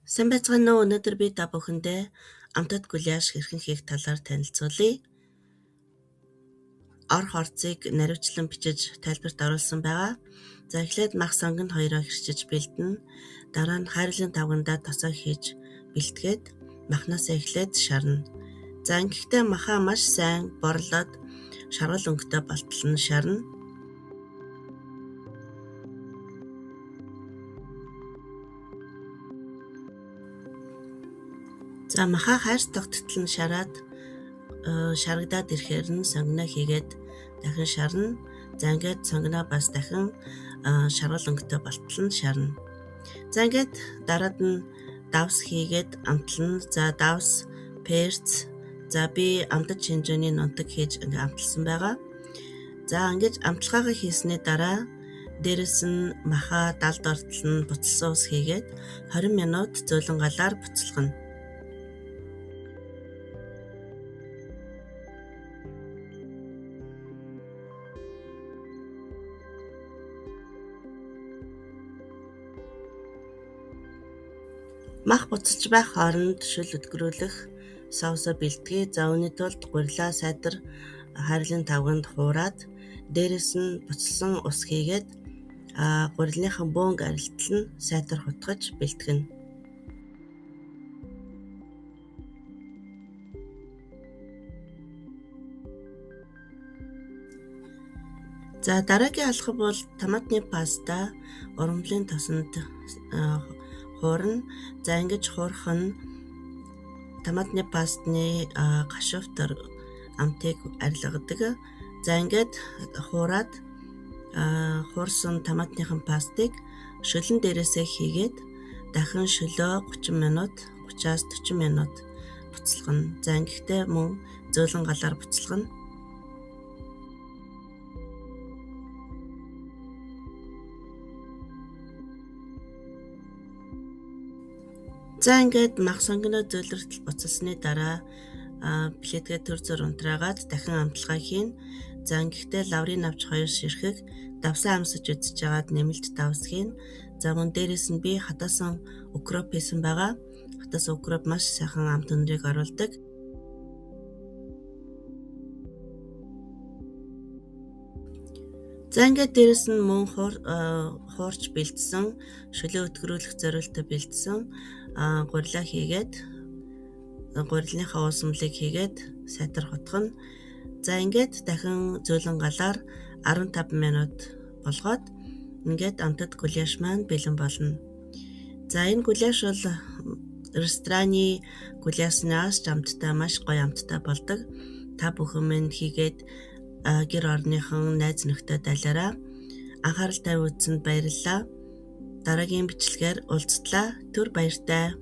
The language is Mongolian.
Сайн байцгаана уу? Өнөөдөр би та бүхэндээ амтат гуляш хэрхэн хийх талаар танилцуулъя. Орох орцыг наривчлан бичиж тайлбарт оруулсан байгаа. За эхлээд мах сонгонд хоёроо хэрчиж бэлдэнэ. Дараа нь хайрлын тавгандаа тосоо хийж бэлтгээд махнаасаа эхлээд шарна. За ингэхдээ махаа маш сайн борлоод шаргал өнгөтэй болтол нь шарна. За махаа хайрц тогттол нь шараад шарагдаад ирэхээр нь сонгино хийгээд дахин шарна. За ингээд сонгино бас дахин шаргал өнгөтэй болтол нь шарна. За ингээд дараад нь давс хийгээд амтлана. За давс, перц, за би амтад шинжээний нунтаг хийж ингээ амталсан байгаа. За ингэж амталгаагаа хийсний дараа дээрэс нь маха далд ортол нь буцалсан ус хийгээд 20 минут зөөлөн галаар буцалгана. Мах буцалж байх хооронд шөл өдгөрүүлэх соусоо бэлтгэе. За үүний тулд гурилаа сайтар хайрлын тавганд хуураад дээрэс нь буцалсан ус хийгээд гурилныхан бөөнг арилтал нь сайтар хутгаж бэлтгэнэ. За дараагийн алхам бол томатны паста ургамлын тосонд хуурна. За ингэж хуурах нь томатны пастны гашууфтар амтыг арилгадаг. За ингээд хуураад хуурсан томатныхан пастыг шөлөн дээрээсээ хийгээд дахин шөлөө 30 минут, 30-аас 40 минут буцалгана. За ингэхдээ мөн зөөлөн галаар буцалгана. За ингээд мах сонгино зөөлрөлтөл буцалсны дараа плитгээ төр зур унтраагаад дахин амталгаа хийнэ. За ингэхдээ лаврын навч 2 ширхэг давсаа амсаж үзэж агаад нэмэлт давс хийнэ. За мөн дээрэс нь би хатаасан укроп хийсэн байгаа. Хатаасан укроп маш сайхан амт өндрийг оруулдаг. За ингээд дээрэс нь мөн хуурч бэлдсэн, шөлөө өтгөрүүлэх зориултаа бэлдсэн гурилаа хийгээд гурилныхаа уусмалыг хийгээд сайтар хутгана. За ингээд дахин зөөлөн галаар 15 минут болгоод ингээд амтад гуляш маань бэлэн болно. За энэ гуляш бол рестораны гуляшнаас ч амттай, маш гоё амттай болдог. Та бүхэн минь хийгээд гэр орныхон найз нөхдөд дайлаарай. Анхаарал тавь үзсэнд баярлалаа. Дараагийн бичлэгээр уулзтлаа. Түр баяртай.